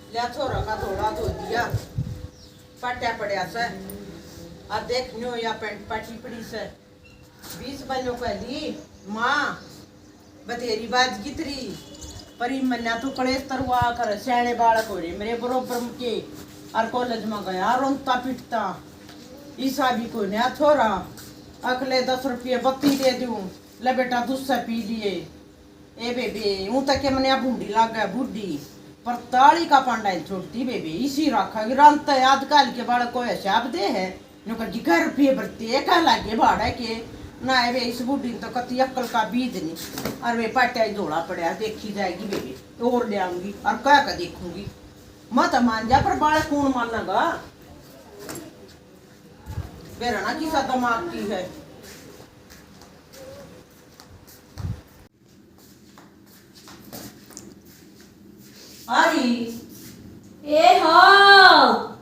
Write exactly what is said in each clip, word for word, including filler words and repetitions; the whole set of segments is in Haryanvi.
लिया छोरा का धोला धो दिया, पाट्या पड़या से। आ देख न्यो या पैंट पाटी पड़ी से। बीस बनो कह ली, माँ बतेरी बाज कितरी, पर ई मन्या तू कलेश तरवा कर, सियाणे बालक हो रे मेरे बरोबर के, और कॉलेज में गया रोंता पिटता, ईसा भी कोन्या छोरा, अगले दस रुपये बत्ती दे दूं, ले बेटा दूसरा पी लिए। ए बेबे, ऊं तक के मने आ भूंडी लागे, बूढ़ी। पर ताली का पांडा ही छोड़ती बेबे, इसी राखा की रांत है। आजकल के बालक को हिसाब दे है, न्यू कर ग्यारह रुपये भरते है, कह लागे भाड़ा के। ना है बे, इस बूढ़ी ने तो कती अक्ल का बीज नहीं। और वे पाटिया ही धोला पड़ा, देखी जाएगी बेबे, और ले आऊंगी और कह के देखूंगी। मैं तो मान जा, पर बालक कौन मानेगा? बेरा ना किसा दिमाग की है। आ रही। ए हाँ।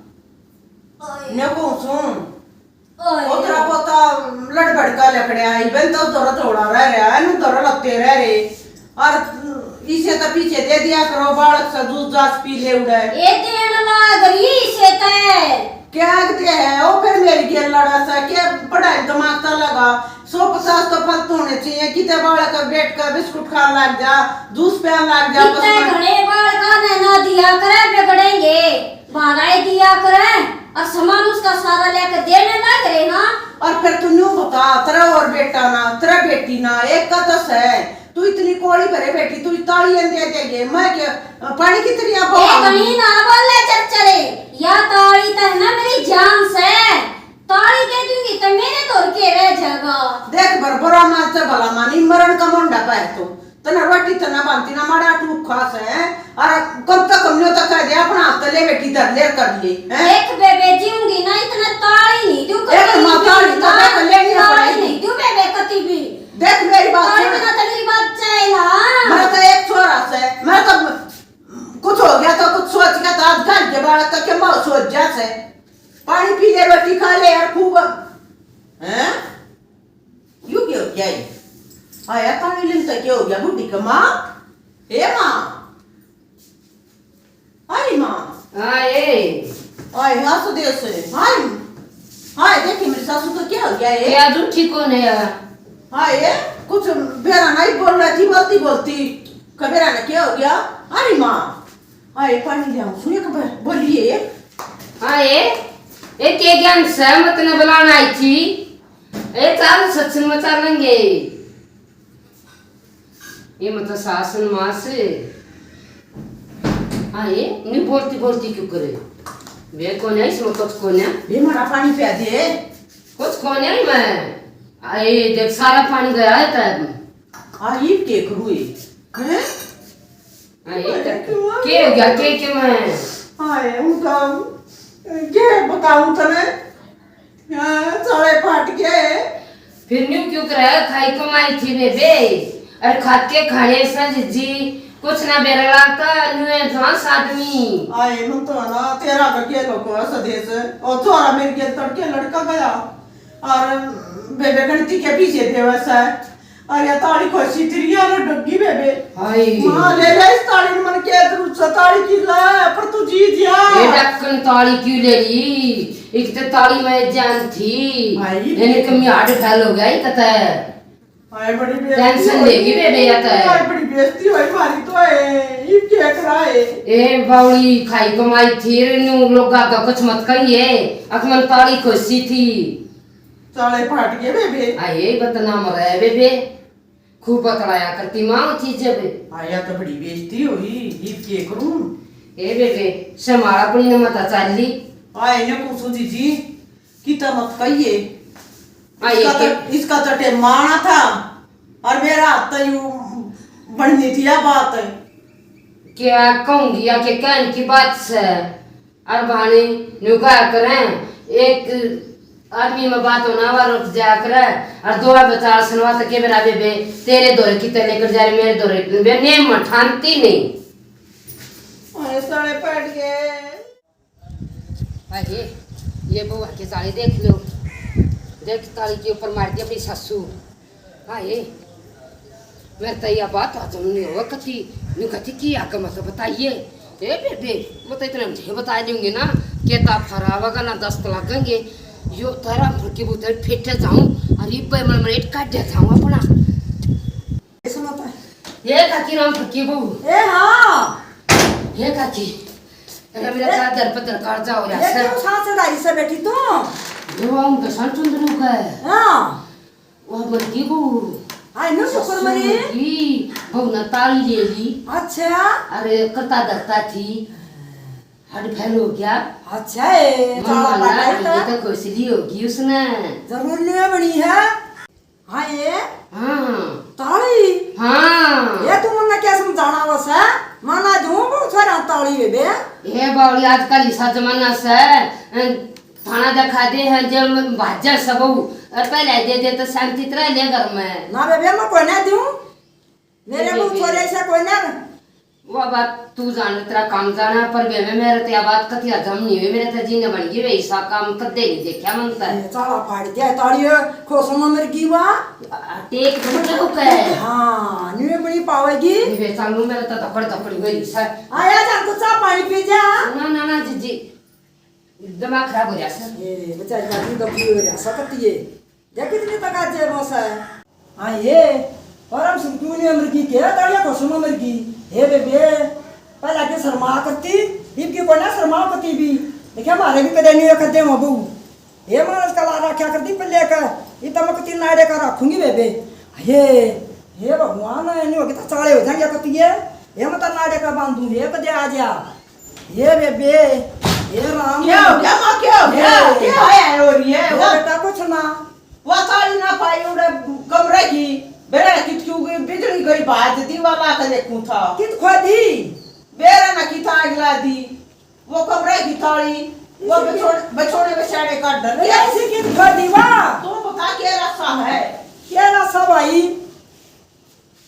ने को सुन। ओए। ओतरा पोता लड़बड़ का लकड़े आई, बन तो दर थोड़ा रह रहा है, नु दर लत्ते रह रहे। और इसे तो पीछे दे दिया करो, बालक से दूध जास पी ले उड़े। ए देन लाग रही इसे ते। क्या आगते है? ओ फिर मेरी गेल लड़ा सा, क्या बड़ा दिमाग तो लगा। सौ पचास तो फल तो होने चाहिए, किते बालक बैठ कर बिस्कुट खान लग जा, जूस पीन लग जा, किते बस में घणे बालका ने ना दिया करे, बिगड़ेंगे, भागाए दिया करे, और सामान उसका सारा लेकर देने लग रहे ना। और फिर तू न्यू बता, तेरा और बेटा ना, तेरा बेटी ना, एक का तो सै, तू इतनी कोड़ी भरे बैठी, तू ताली दे देगे, मैं क्या पानी की तरह ए, बहा कहीं ना बोले चरचरे, या ताली तो है ना मेरी जान से, ताली दे दूंगी तो मेरे धोर के रह जाएगा। देख बर बुरा मार से भला मानी, मरण का मुंडा पे है तू। तने रोटी तो ना बनती ना, माड़ा टूक खास है। और कम तो कम न्यू तो कह दे, अपना हाथ तो ले बेटी धर ले कर ले, हैं? देख बेबे, जीऊंगी ना, इतना ताली नहीं दूं एक कभी माँ भी, ताली तो ना, देख लेनी ताली पड़ेगी। नहीं दूं बेबे कती भी। देख मेरी बात ताली सुन। बिना तो मेरी बात चाहे ना। मैं तो एक छोरा से, मैं तो कुछ हो गया तो कुछ सोच गया तो आज घर के बालक का क्या माँ सोच जा से। पानी पी ले, रोटी खा ले यार खूब। हैं? यू क्या हो गया ये? आया ताली लिन तो क्या हो गया बुढ़ी का माँ? हे माँ, हाय माँ। हाय। हाय, हंस दे से। हाय। हाय, देखी मेरी सासू को क्या हो गया ये? ये आज उठी कौन है यार? हाय, ये कुछ बेरा नहीं बोल रही थी, बोलती बोलती। कबेरा ने क्या हो गया? अरे माँ। हाय, पानी ले आऊं, सुनिए कब बोलिए। हाय, ये के ज्ञान से मत ने बुलाना आई थी। ए, चल, सत्संग में चलेंगे। ये मतलब सासन मास। हाँ, ये नहीं बोलती, बोलती क्यों करे? वे कौन है इसमें? कुछ कौन है? ये मारा पानी पिया दे। कुछ कौन है मैं? आए, देख, सारा पानी गया है तब। हाँ, ये के करूँ ये? हैं? हाँ, ये अरे, कर। क्यों? के हो गया? के, के मैं? हाँ, ये उनका, के बताऊँ तने? हाँ, साले फाट गए। फिर न्यू क्यों करे? खाई कमाई थी बेबे, अरे खाके खाए सै जिज्जी, कुछ ना बेरा लागता, न्यू है झांस आदमी। आए, मन तो ना, तेरा का के लोग सदेश, और थोड़ा मेरे के तड़के लड़का गया, और बेबे गणती के पीछे बेवस है। अरे ताली खोसी तेरी यार डग्गी बेबे। हाय। माँ ले ले इस ताली ने मन के जरूरत से ताली की ला, पर तू जीत जा। ए डक्कन ताली क्यों ले ली? एक तो ताली में जान थी। हाय। यानी कमी हार्ट फेल हो गया ही कतै। हाय बड़ी बेइज्जती टेंशन हुई। लेगी बेबे या तो है। हाय बड़ी बेइज्जती हुई मारी तो है। ये क्या करा है? ए बावली खाई कमाई थी रे, न्यू लोगा का कुछ मत कहिए। अक मन ताली खोसी थी। साले फाट गए बेबे। आ, ये बदनाम रहे बेबे, खूब बतलाया करती माँ वो चीज जब। आ, या तो बड़ी बेइज्जती हुई, ये के करूं? ए बेबे, संभाल अपनी न मता चाली। आ, इन्हें पूछो जीजी, किता मत कहिए। आ, ये इसका के तो, इसका तो टेम आना था, और मेरा हाथ तो यूं बननी थी या बात। क्या कहूंगी या के कहने की बात से? अर भाणी न्यू कहा करें, एक आदमी में बात होना वा रुक जाया करे, अर दो बचाल सुनवा तो के बेरा बेबे, तेरे धोरे किते लेकर जा रहे, मेरे धोरे बे नेम में ठानती नहीं। अरे साले पड़ गए। अरे, ये बउआ के चाले देख लो, देख ताली के ऊपर मार दी अपनी सासू। हाय, मेरे तो यह बात हजम नहीं हो कती, न्यू कती की आके मत बताइए। ए बेबे, मैं तो इतने मुझे बता दूंगी ना, के ता फरावा का ना दस्त लगेंगे। यो तारा फुकी बुतर फेटे जाऊं, अरे बे मन मरेट काट दे जाऊं अपना। सुनो तो। ये काकी राम फुकी बहू। ए हाँ। ये काकी, अरे मेरा ये, चादर पत्थर काट जाओ यार ये सर। क्यों सांस चढ़ाई से बैठी तू? ये वो हम दसन चुंदरू का है। हाँ। वह मर गई बहू। हाय, न्यू शुक्र मरी। मर गई। बहू ने ताली ले ली। अच्छा। अरे करता धरता थी, हड फैल हो गया। अच्छा है, मामा चाला ना, पाटा है ये तो। तो खुश ली होगी उसने। जरूर न्यू बनी है। हाँ ये। हाँ। ताली। हाँ। ये तू मन्ने क्या समझाना बस है? माना दूं वो छोरा ताली बेबे। ये बावली आजकल ऐसा जमाना से, अ, थाना दिखा दे हैं, जेल में भाजा सब, अ, पहले दे दे तो शांति तरह ले घर में। ना बेबे, मैं कोई ना दूं। मेरे को बेबे। छोरे से कोई ना। वो बात तू जाने, तेरा काम जाना, पर बेबे मेरे ते बात कतिया जम नहीं हुई, मेरे ते जीने बन गई वे, ऐसा काम कदे नहीं देखा मन ते। ये चाला फाड़ दिया, तालियो, खोसो में मर गई वा। आ, टेक घुट रहो के। हाँ, न्यू बड़ी पावेगी। बेबे चालू, मेरे तो धपड़ धपड़ हुई सर। आया जा, तो चाह पानी पी जा। ना, ना, ना, जीजी। दिमाग खराब हो रहा सर। ए, बेचारी का भी गलती हो रहा, सकती है। देख कितनी तक आज है मौसा है। हाँ, ये, और हम सुनती नहीं मर गई, क्या ताड़िया कसम मर गई। हे बेबे, पहला के शर्मा करती, इब की कोई ना शर्मा करती भी। देखिए, हमारे भी कदे नहीं करते हो बहू। हे मानस का ला रखा करती पल्ले का, इतना मैं कती नाड़े का रखूंगी बेबे। हे, हे भगवान, नहीं होगी तो चाले हो जाएंगे कती है। हे मैं तो नाड़े का बांधूं, हे कदे आ जा। ये बेबे, ये राम। क्या हो गया माँ, क्या हो गया? ये। क्या होया है हो रही है? ये वो बेटा कुछ ना। वो ताली ना पाई उड़े कमरे की। बेरा कित क्यों गई, बिजली गई, बाज दीवा ला के देखूं था। कित खो दी? बेरा ना कित आग ला दी। वो कमरे की ताली, वो इसी की बिछोड़े, बिछोड़े बिछाड़े का डर। ये इसी कित खो दी वा? तुम बता के रास्ता है? क्या रास्ता भाई?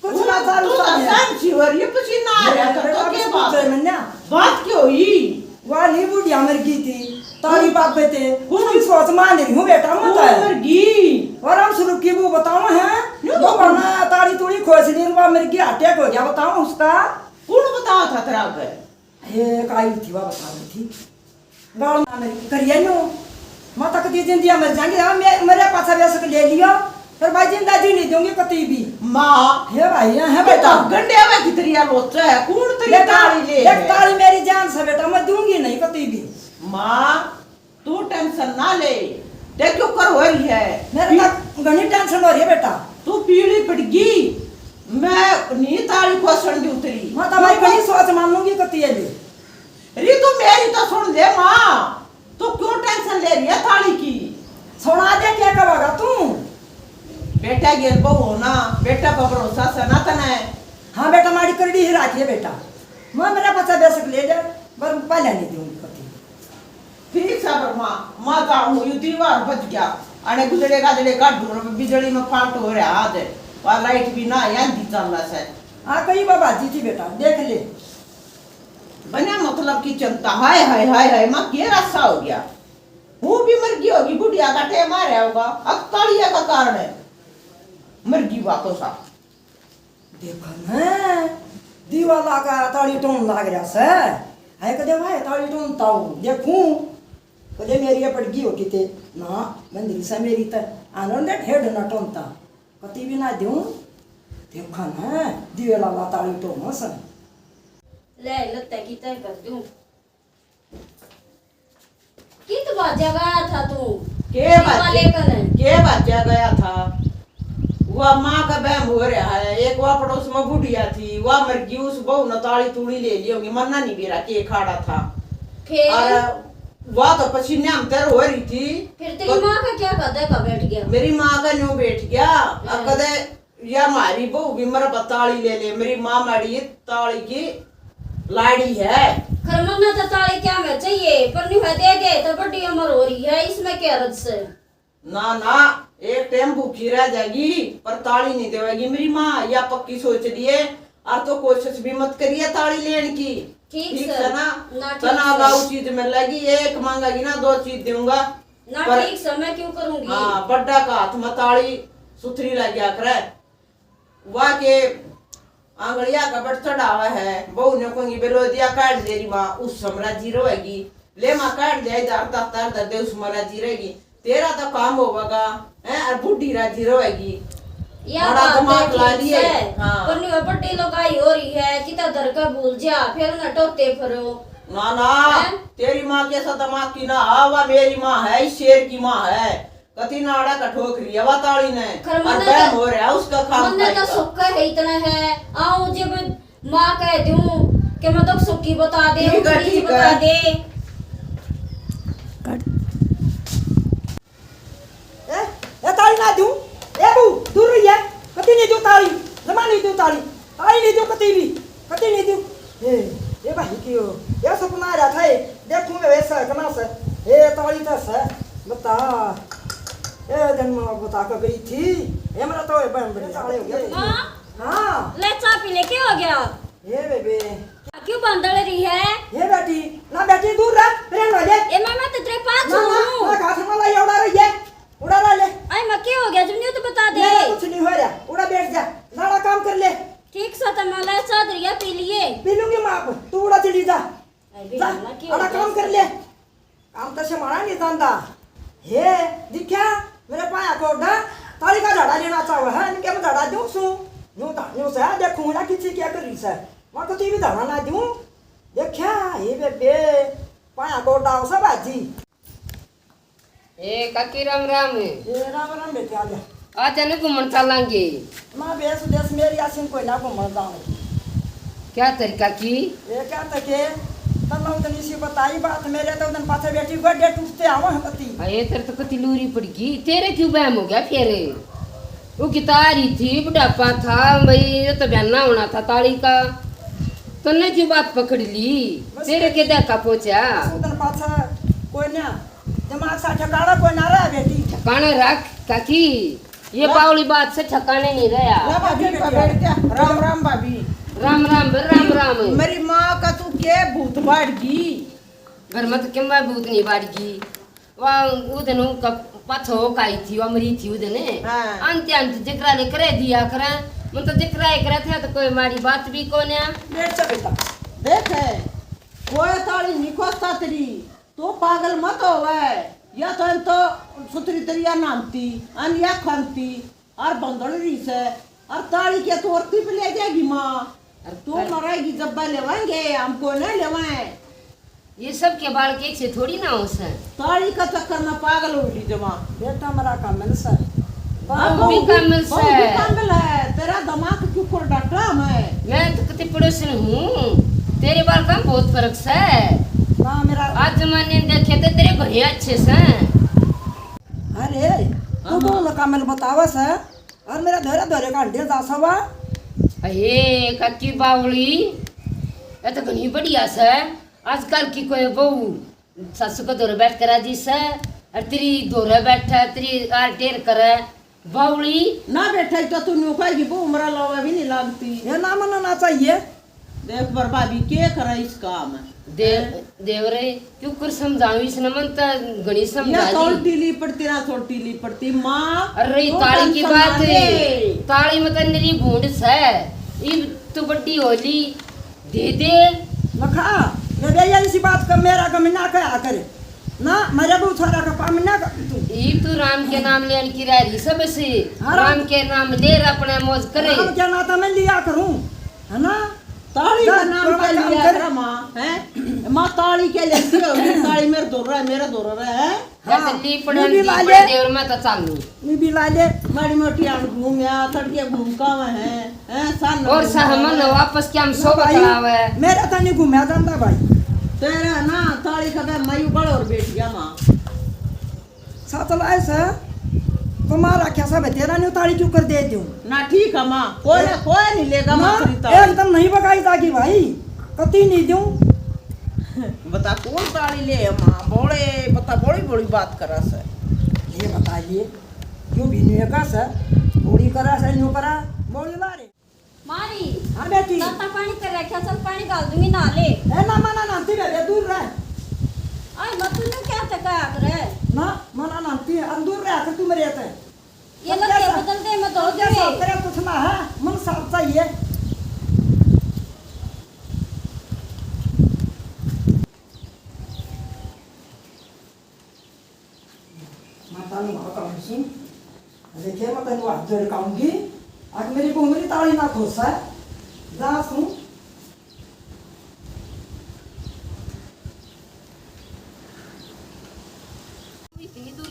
कुछ तू, ना चालू तू तो चालू है। सहम सी हो रही है, पसीना आ रहा है, तो बेटा, के कुछ बात? पूछे मन्ना। बात क्यों हुई? वाली बुढ़िया मर गई थी, ताली बाबे थे। कौन? उसकी सोच मान रही हूँ बेटा, मत कौन है। मर गई? और हम शुरू की वो बताओ हैं, यूं वो तो बना ताली तूली खोस ली, वो मर गई, अटैक हो गया, बताओ उसका। कौन बताओ था तेरा अगर? हे, काई थी, वा बता रही थी। गाल ना मेरी करिए नो। मैं तक दी जिंदिया मर जाएंगे। हाँ, मैं, मेरे पाछा बेशक ले लियो, पर भाई जिंदा जी नहीं दूंगी कती भी। माँ, हे भाई, हाँ, है तू बेटा। तो गंडे में की तरिया लोचा है, कौन तेरी बेटा, ताली ले देख, है? ताली मेरी जान से बेटा, मैं दूंगी नहीं कती भी। माँ, तू टेंशन ना ले, देख क्यों कर हो रही है। मेरे पी- तक घणी टेंशन हो रही है बेटा। तू पीली पड़ गई, मैं नहीं ताली खोसण दी उतरी। मैं तो भाई घणी सोच मान लूंगी कती है भी। री तू मेरी तो सुन ले माँ, तू क्यों टेंशन ले रही है थाली की? सुना दे, क्या करेगा तू? बेटा गेल बहू हो ना, बेटा पर भरोसा से ना तने। हाँ बेटा, माड़ी करड़ी ही राखिए बेटा। मैं मेरा बच्चा बेशक ले ले, पर पहले नहीं दूंगी कती। ठीक सै, पर माँ, माँ जाऊँ यू दीवार बज गया, अने गुजरे गाजरे काढूं, बिजली में fault हो रहा आज, और लाइट भी ना आंधी चल रहा सै। आ कई बाबा जी थी बेटा, देख ले। बना मतलब की चिंता, हाय, हाय, हाय, हाय, माँ, के रासा हो गया? वो भी मर गई होगी, बुढ़िया का टेम आ रहा होगा, अकतालिया का कारण है, मर गई वापस आ। देखा ना, दीवा लागा ताली टोन लाग रहा सै। है कदे भाई ताली टोन ताऊ, देखूं, कदे मेरी ये पड़ गई हो किते। ना, बंदरी सा मेरी त, आनंद है ढेर ना टोनता। कती भी ना दूं, देखा ना, दीवे लाला ताली टोन सै। ले, लत्ते की तय कर दूं। कित बाजा गया था तू? के दीवा बाजा, लेकर? के बाजा गया था? वा माँ का बहम हो रहा है। एक वा पड़ोस में बुढ़िया थी, वा मर गई, उस बहू ने ताली तूली ले ली होगी, मन्ना नहीं बेरा के खाड़ा था। फिर? और वा तो पसीने में तर हो रही थी। फिर तेरी तो माँ का क्या कदे का बैठ गया? मेरी माँ का न्यू बैठ गया। हाँ। अब कदे या म्हारी बहू भी मेरे पर ताली ले ले, मेरी माँ माड़ी ताली की लाड़ी है। खरमन्ना तो ताली क्या में चाहिए, पर न्यू है दे दे तो बड़ी उम्र हो रही है, इसमें क्या हरज से? ना, ना, एक टाइम भूखी रह जाएगी, पर ताली नहीं देवेगी मेरी माँ, या पक्की सोच रही है। और तो कोशिश भी मत करिए ताली लेने की, ठीक ठीक सर। है ना? ना, ठीक तना सर। लाऊ चीज मिलेगी, एक मांगेगी ना, दो चीज दूंगा। ना, पर ठीक सर, मैं क्यों करूंगी? हाँ, बड्डा का हाथ में ताली सुथरी लग गया करे। वाह के आंगलिया का बट चढ़ावा है, बहू ने कोई बेलोदिया काट दे री माँ, उस समराजी रहेगी। ले माँ, काट जाए, दार दार दार दे, उस समराजी रहेगी। तेरा तो काम होवेगा, हैं, और बूढ़ी राजी रहेगी। या बड़ा बात दिमाग है, ला ठीक लिए। है। हाँ। पर न्यू बड़ी लुगाई हो रही है, किता धर के भूल जा, फिर ना टोते फिरो। ना, ना, हैं? तेरी माँ के सा दिमाग की ना, हाँ, वा मेरी माँ है, इस शेर की माँ है। कती नाड़ा का ठोक रही है वा ताली ने, खर और मन्ने बहम तो, हो रहा है उसका काम मन्ने काज तो का। सुख है इतना है, आऊं जब माँ कह दूं कि मैं तो सुखी बता दे, ठीक है, उखड़ी ठीक बता है। दे। ए, ए, ताली ना दूं? ए बू, दूर रही है। कती नहीं दूं ताली, जमा नहीं दूं ताली। ताली नहीं दूं कती भी, कती नहीं दूं। ए, ए भाई क्यों? ये सपना आ रहा था, ए, देखूं मैं वैसा है, कना से। ए, ताली तो से, बता। ए, दिन में बता के गई थी। ए, मेरा तो ए, बहन बड़ी ताली हो गया। हाँ? हाँ। ले, चाय पी ले, क्या हो गया? हे बेबे। क्यों बंदल रही है? हे बेटी, ना बेटी, दूर रह, प्रेम हो जाए। ए मामा, तो तेरे पास ना, ना, हूँ। ना, घास में लाई उड़ा रही है, उड़ा रहा ले। आई माँ, क्या हो गया? तुमने तो बता दे। मेरा कुछ नहीं हो रहा, उड़ा बैठ जा, लाड़ा काम कर ले। ठीक सा तो मैं ले चादरिया पी लिए। पी लूंगी माँ, तू उड़ा चली जा। आई बेबे, जा, ना क्या हो आड़ा गया? काम कर ले। काम तो से मारा नहीं जाता। हे, दिख्या, मेरे पाया को डा, ताली का झाड़ा लेना चाहो है, इनके मैं झाड़ा दूं सू। न्यू ता, न्यू से, देखूं ना किसी क्या कर रही से। मैं तो ती भी झाड़ा ना दूं। देखा, हे बेबे, पाया को डा, सब आजी। ए, काकी राम राम। ए, राम राम बेटे, आ जा। आ जा ने घूमण चालांगे। माँ, बेस देश मेरी आसिन कोई ना घूमण जाने की। क्या तरीका की? ये क्या तके? तन्ने उतनी सी बताई बात, मेरे तो उतन पाछे बैठी गोडे टूटते आवे हैं कती। अरे, तेरे तो कती लूरी पड़ गई, तेरे क्यों बहम हो गया फिर? वो कितारी थी, बुढ़ापा था भाई, ये तो बहना होना था ताली का, तन्ने क्यों बात पकड़ ली? बस तेरे के देखा पहुंचा? बस उतन पाछे कोई ना, दिमाग सा ठिकाना कोई ना रहा बेटी। ठिकाने रख काकी, ये ला। बावली बात से ठिकाने नहीं रहा। ला भाभी, बैठ जा। राम राम भाभी। राम राम, राम राम। मेरी माँ का तू के भूत बाढ़ गई? घर में तो किम्बा भूत नहीं बाढ़ गई। वा उदन का पाछो काई थी, वा मरी थी उदन। हाँ। अंत अंत जिकरा ले करे दिया करे। मन तो जिकरा ही करे थे तो कोई माड़ी बात भी कोन्या। बैठ जा बेटा। देख है, कोई ताली नहीं खोसता तेरी। तू पागल मत होवे, या तो, तो सुथरी तरिया नहाती, अन या खाती, और बंदल रही से, और ताली के तू और तिप ले जाएगी माँ, और तू मरेगी जब्बा लेवाएंगे, हमको नहीं लेवाए। ये सब के बाल के से थोड़ी ना हो से। ताली का चक्कर में पागल हो गई जमा। बेटा मरा का मन से। अब भी बहू कामल बहू भी से। कामल है, तेरा दिमाग क्यों कर डाटा मैं? मैं तो कते पड़ोसन हूँ, तेरे बाल का बहुत फर्क से। ना मेरा आज जमाने देखे तो तेरे घणे अच्छे से। अरे, तू हाँ। दोनों कामल बतावा से, और मेरा धोरे धोरे का हंडे दासा वा। अहे, काकी बावली, ये तो घणी बढ़िया से। आजकल की कोई बहू सासू के धोरे बैठ कर राजी से, और तेरी धोरे बैठे, तेरी आर टेर करे, बावली। ना बैठे तो तू न्यू कहेगी, बहू मरा लावा भी नहीं लागती। ये ना मनना चाहिए। देख बर भाभी, के करे इस काम? दे-, हैं? देवरे, क्यों कर समझाऊं इसने, मन तो घणी समझा या दी। छोटी ली पड़ती ना, छोटी ली पड़ती, माँ, अरे, तू ताली की बात है। ताली में तो मेरी भूंड से, इब तू बड्डी हो ली, दे दे। मखा, मैं बे ऐसी बात कर, मेरा कम ना कहा करे। ना, मेरे भी उठारा का पाम ना कर तू। ई तू राम के नाम लेन की रह रही सब से। हाँ, राम राम के नाम ले र अपना मौज करे। राम के नाता मैं लिया करूं, है ना? ताली जा, का नाम थोड़ा पे काम लिया कर। कर माँ, हैं? माँ ताली के लेती हो, ताली मेरे दो रहा है, मेरे दो रहा है, हैं? हाँ, जल्दी पढ़न दी पढ़ दे और मैं तो चालू। नी भी ला ले, माड़ी मोटी आन घूम या, तड़के घूम का है, हैं, सान और घूम सहमन का है। वापस क्या हम ना सो भाई, बतलावे? मेरा तो नहीं घूमया जाता भाई। तेरा ना ताली खत्म, मैं बड़ और बैठ गया माँ। सातल ऐसा, तो माँ रखा सब है, तेरा नहीं ताली क्यों कर दे दूँ? ना ठीक है माँ, कोई ना, ए? कोई नहीं लेगा ना, माँ तेरी ताली। एकदम नहीं बगाई जागी भाई, कती नहीं दूँ। बता कौन ताली ले है माँ, बोले, बता, बड़ी बड़ी बात करा से। ये बता, ये क्यों भी नहीं का सर, थोड़ी करा सर, न्यू करा, बोल ना रे। मारी। हाँ बेटी। नाता पानी कर रखा, चल पानी डाल दूंगी, नहा ले। ए ना, मना नाती बेबे, दूर रह। आई मत तू क्या तका करे। ना, मना नाती है, अंदूर रह कर तू मेरे ते। ये सब लत्ते कैसा? बदल दे, मैं धो सब कैसा दे। तेरा कुछ ना है, मन साफ चाहिए। हाथ जोड़ कहूंगी, अगर मेरी बहू मेरी ताली ना खोसा, जा सू।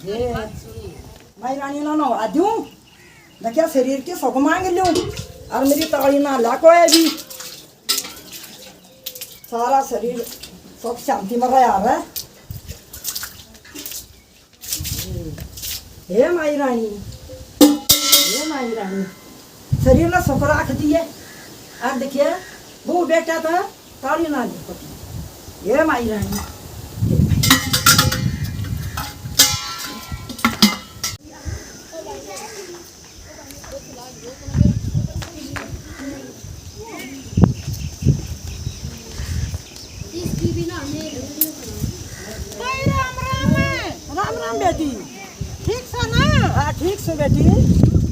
ये, माई रानी ना नहा दूं, देखिया शरीर के सुख मांग लूं, और मेरी ताली ना ला कोई भी। सारा शरीर सुख शांति में रहा है। हे माई रानी, हे माई रानी, शरीर में सुख राख दिए। और देखिए, वो बेटा था, ताली ना दे पति। हे माई रानी। भाई, राम राम। राम राम बेटी। ठीक से ना? हाँ, ठीक से बेटी।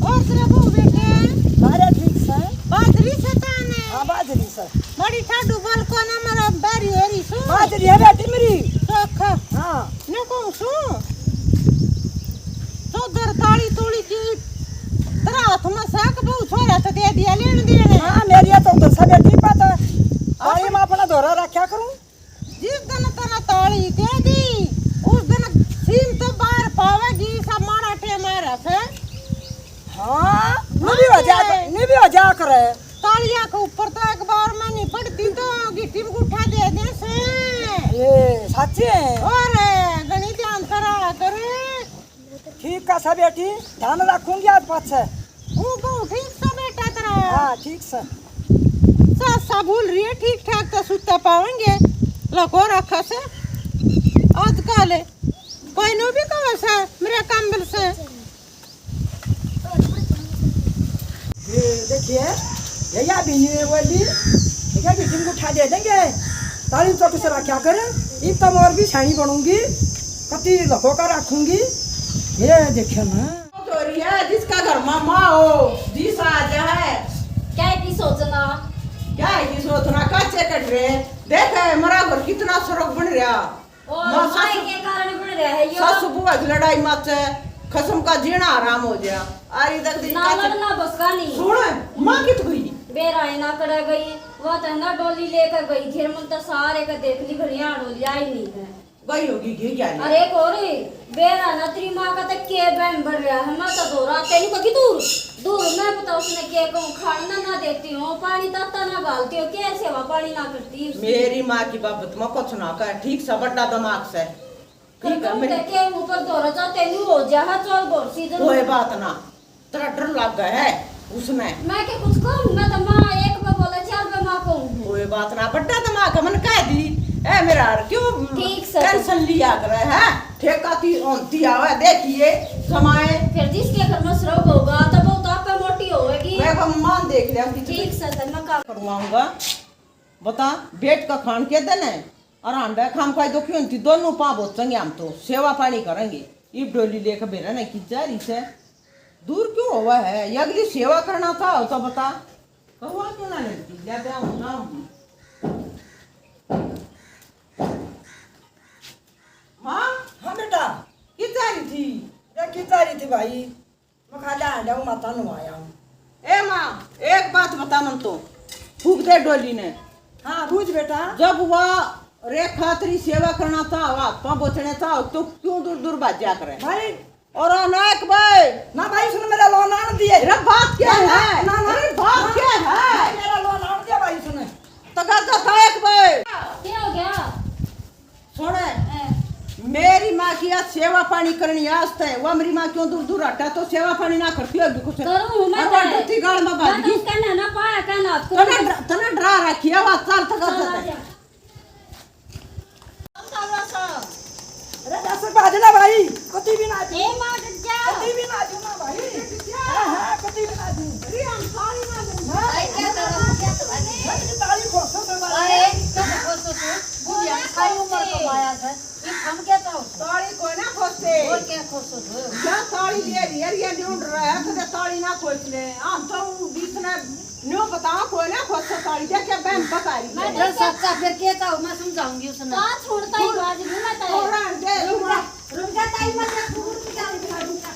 और तेरा बहू बेटे? सारे ठीक से। बाजरी से ताने? हाँ, बाजरी से। बड़ी ठाडू बाल को ना, मारा बारी हो रही सु। बाजरी है बेटी मेरी। तो खा। हाँ। न कहूँ सु, चौधर ताली तोली की तेरा हाथ में साक, बहू छोरा तो दे दिया लेन देने। हाँ, मेरी ये तो दसा बेटी पता। ताली मैं अपना धोरा रखा करूँ। जिस दिन तेरा ताली दे दी, उस दिन सीम तो बाहर पावेगी, सब माड़ा टेम आ रहा से। हाँ, नी भी हो जा, नी भी हो जा करे। तालियां के ऊपर तो एक बार में नहीं पड़ती, तो गिट्टी में गुठा दे दे से। ये सच है? और घणी ध्यान करा करे। ठीक है सा बेटी, ध्यान रखूंगी आज पाछे। वो बहू ठीक सा बेटा तेरा? हाँ, ठीक सा। सासा बोल रही है, ठीक ठाक तो सुता पावेंगे, लको रखा से। आजकल कोई नो भी कहो से, मेरे काम्बल से। ये देखिए, ये या भी नहीं बोली, ये भी टिंग उठा दे देंगे। ताली तो किस रखा कर, इब तो मैं और भी सयानी बनूंगी, कति लखो का रखूंगी। ये देखिए ना। तो रिया जिसका घर में माँ हो, जी साज है। क्या है की सोचना? क्या है की सोचना? काचे कट रहे। देख, मरा घर कितना सरग बन रहा। और माँ माय सासू, के कारण बन रहा है यो। सासू बुआ की लड़ाई माचे, खसम का जीना हराम हो गया। आरी तक दी ना काचे। लड़ना बस का नहीं। सुन, माँ कित गई? बेरा है ना कड़ा गई, वो तो ना डोली लेकर गई थी, मन तो सारे का देख ली, घड़िया डोली आई नहीं है। गई होगी, घी क्या ले? अरे कोरी, बेरा ना तेरी माँ का तो के बहन बढ़ रहा है, मैं तो धोरा तेनू कभी दूर, दूर मैं पता उसने के कहूँ, खाना ना देती हूँ, पानी ताता ना घालती हूँ, के सेवा पानी ना करती उसकी। मेरी माँ की बाबत में कुछ ना कह, ठीक सा बड़ा दिमाग से। ठीक है, मेरी के ऊपर धोरा जा तेनू हो जा है चोर घोर सीजन। कोई बात ना, तेरा डर लग गया है उसमें। मैं के कुछ कहूँ, मैं तो माँ एक में बोले, चार में माँ कहूँ। कोई बात ना, बड़ा दिमाग है, मन कह दी। ए मेरा यार, क्यों ठीक से टेंशन लिया करे है? ठेका ती होती आवे, देखिए, समाए। फिर जिसके घर में श्रम होगा, तो वो तो आपे मोटी होएगी। मैं को मान देख लिया कि ठीक से, तो मैं काम करवाऊंगा। बता, बेट का खान के देने और हांडा खाम खाई दो क्यों थी? दोनों पाँ बोचेंगे हम तो, सेवा पानी करेंगे। इब डोली लेके बेरा नहीं की जा रही से। दूर क्यों हुआ है? ये अगली सेवा करना था, हो तो बता। कौआ क्यों ना लेती? ले दे, हम ना होगी। माँ? हाँ बेटा। कित जा रही थी? अरे कित जा रही थी भाई? मैं खाली हांडा हूँ, माता नुआया हूँ। ए माँ, एक बात बता मन तो, फूक दे डोली ने। हाँ, बूझ बेटा। जब वह रेखा तेरी सेवा करना था, वह हाथ पाँव बोचने था, तो क्यों दूर दूर भाज्या करे? भाई। और अनायक भाई। ना भाई, सुन मेरा लोन आन दिए। अरे बात क्या ना, है? ना, ना, अरे बात ना, क्या है? मेरा लोन आन दिया भाई, सुन। तो घर का था एक भाई। क्या हो गया? सुन, हैं। मेरी माँ की आज सेवा पानी करनी आज तय। वो मेरी माँ क्यों दूर दूर हटा तो सेवा पानी ना करती होगी कुछ। करूँ मैं और वो तय। डरती गाल में मैं भाग तो गई। उसका ना, ना पाया, क्या ना तने डरा, तने डरा रखी है, वो चल तक चल, आ जा। अरे दस बाजला भाई, कति भी ना ए माँ, डर जा। कति भी ना दूँ ना भाई। हाँ, हाँ, कति भी ना दूँ। अरे हम सारी ना दूँ। हाँ। भाई, क्या करो? क्या करो? भाई, ताली खोसो से मारे। अरे, क्या खोसो से? बुढ़िया, सारी उम्र कमाया था। ये हम क्या था उसको? ताली कोई ना खोसते। और क्या खोसो थे? या ताली ले रही है, ये ढूंढ रहा है, तो ताली ना खोस ले। हम तो बीच में न्यू बताओ, कोई ना खोसो ताली, क्या, क्या बहन बता रही है? मैं तो सच्चा फिर कहता हूँ, मैं समझाऊंगी उसने। कहाँ छोड़ता ही बाज नहीं मैं तो। थोड़ा दे, रुक जा, रुक जा, ताई, मैं तेरे को रुक जा, रुक जा, रुक जा।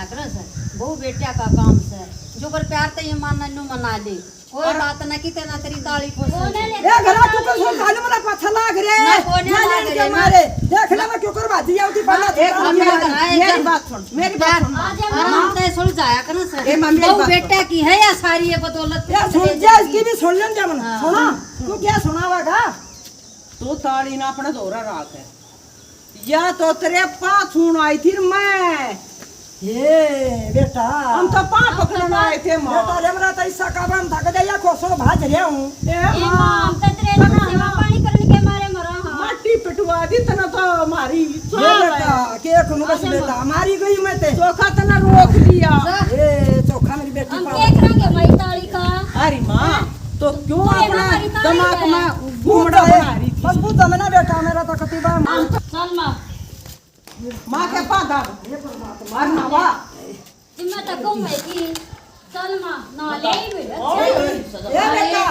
करो सर, बहू बेटा का काम सर, जो कर प्यार ते ये मानना नु मना ले, कोई बात ना किते ना तेरी ताली पोसे। ए घरा तू कर सुन, काले मेरा पाछा लाग रे। ना कोने लाग रे मारे। देख ले मैं क्यों कर बाजी आउती पहला। एक मेरी बात सुन, मेरी बात सुन। आराम से सुलझाया करो सर। ए मम्मी, बहू बेटा की है या सारी ये बदौलत? ए सुन जा, इसकी भी सुन लेन जा मन। सुना, तू क्या सुनावेगा? तू ताली ना अपने धोरा राख है। या तो तेरे पाछून आई थी मैं। हे बेटा, हम तो पाँव पकड़न आए थे माँ। बेटा, रे मेरा तो ऐसा का बन था, कदे या खोसो भाज रहा हूँ। ए ए माँ, माँ, हम तो तेरे तो सेवा पानी करने के मारे मरा हाँ। माटी पिटवा दी तने तो हमारी। ये बेटा, के खुनु बस बेटा, मारी गई मैं ते। चोखा तने रोक दिया। ए चोखा मेरी बेटी हम पावा। देख रहे हैं भाई ताली का। अरे माँ, तो क्यों अपना दिमाग में घूमड़ा बना रही थी? बस तू जमना बेटा, मेरा तो कति बार माँ। चल माँ। माँ के पादा। अरे ना वाह। मैं तो कहूँ है कि चल माँ, ना ले ही मिल। ए बेटा।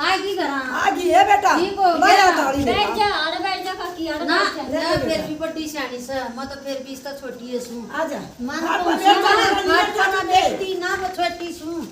आगी घरा। आगी है बेटा। ठीक हो गया। बैठ जा, अरे बैठ जा काकी, अरे ना, बैठ जा। ना, फिर भी बड़ी सियाणी से, मैं तो फिर भी इसका छोटी है सू। आजा। मन को देखती ना, मैं छोटी सू।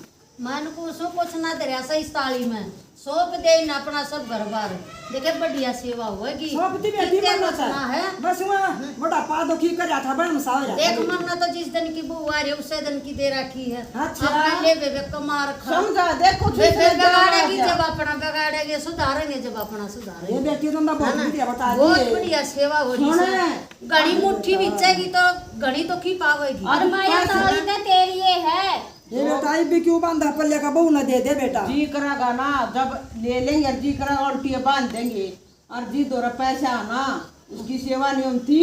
मन को सो कुछ ना धरया सा इस ताली में। सौंप दे ना अपना सब घर बार। देखे बढ़िया सेवा होगी। सौंप दी बेटी, कितने मरना कुछ था। ना है। बस वहाँ बुढ़ापा दुखी कर रहा था, बड़ा मसा हो रहा था। देख मरना तो जिस दिन की बहू आ रही है, उसे दिन की दे रखी है। अच्छा। अपना ले बेबे कमा रखा। समझा, देखो बेबे किसने बिगाड़ेगी क्या। जब अपना बिगाड़ेंगे, सुधारेंगे जब अपना सुधारेंगे। ये बेटी तो ना बहुत है ना? बढ़िया बता दी बहुत है। बढ़िया सेवा हो रही है। घणी मुट्ठी बिचेगी तो घणी तो की पावेगी। और माया ताली तो तेरी ये है। ये बेटा, ये भी क्यों बांधा पल्ले का, बहू ना दे दे बेटा। जी करेगा ना, जब ले लेंगे, जी करेगा, उल्टी बांध देंगे। और जी दो पैसा ना, उसकी सेवा नहीं होती,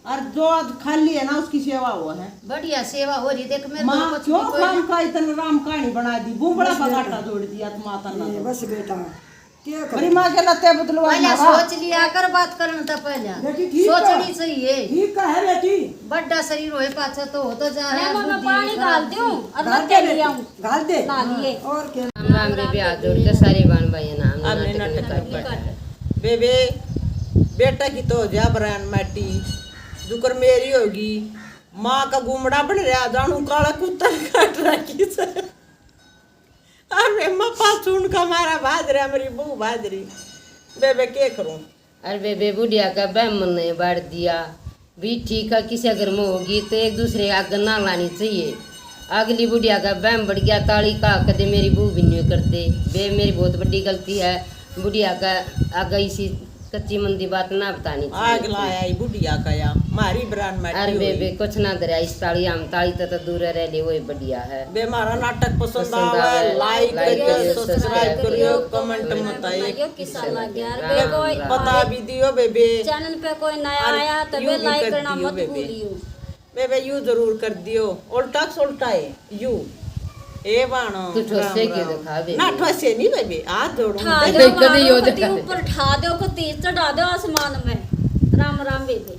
और जो आज खाली है ना, उसकी सेवा हुआ है। बढ़िया सेवा हो रही, देख मैं माँ, तो कुछ क्यों भी कोई काम का इतना राम कहानी बना दी, बुबड़ा बस बेटा। बगाटा जोड़ दिया, तो माता ना ये दो। बस बेटा। के करे? मेरी माँ के लत्ते बदलवा पहले ना। सोच लिया कर, बात करने तो पहले बेटी, ठीक सोचनी है। चाहिए। ठीक है बेटी। बड़ा शरीर होए पाछे तो हो तो जा। मैं मम्मी बुद्धि पानी खराब डाल दूं और घाल मैं दे ले बेटी, आऊं। घाल दे। ना लिए। और के? राम राम बेबे, हाथ जोड़ के सारे बान भाई नाम हमने नाटक नाटक कर कर बैठा। बेबे, बेटा की तो हो जा बरान माटी, जुकर मेरी होगी। माँ का गुमड़ा बन रहा, जानू काला कुत्ता काट रखी से। अरे माँ पाछून का मारा भाज रहा, मेरी बहू भाज रही। बेबे के करूं? अरे बेबे, बुढ़िया का बहम ने बाढ़ दिया। भी ठीक है, किसी घर में होगी तो एक दूसरे आग ना लानी चाहिए। अगली बुढ़िया का बहम बढ़ गया, ताली का कदे मेरी बहू भी नहीं कर दे। बे मेरी बहुत बड़ी गलती है, बुढ़िया का आगे इसी कच्ची मंदी बात ना बतानी चाहिए। आग लाया ई बुढ़िया का या, मारी बरान माटी अरे हुई। बेबे, कुछ ना धरया इस ताली, हम ताली तो, तो दूर रह ले, वही बढ़िया है। बे, मारा नाटक पसंद पसंद आवे, आवे, like like करियो, करियो, subscribe subscribe करियो, करियो, comment comment मत आए। बताइयो किसा लग गया। राम बे, कोई राम। बता भी दियो बेबे। Channel पे कोई नया और आया तो यू बे भी like कर करना दियो मत बेबे। भूलियो। बेबे, यू जरूर कर दियो। उल्टा सुल्टा है, यू। ए बाणो, तू ठोसे राम के राम। दिखा दे। ना ठोसे नहीं बेबे, हाथ जोड़ू। ठा दे दो, कदी यो कदी दिखा दे। ऊपर ठा दो, कदी चढ़ा दो आसमान में। राम राम बेबे।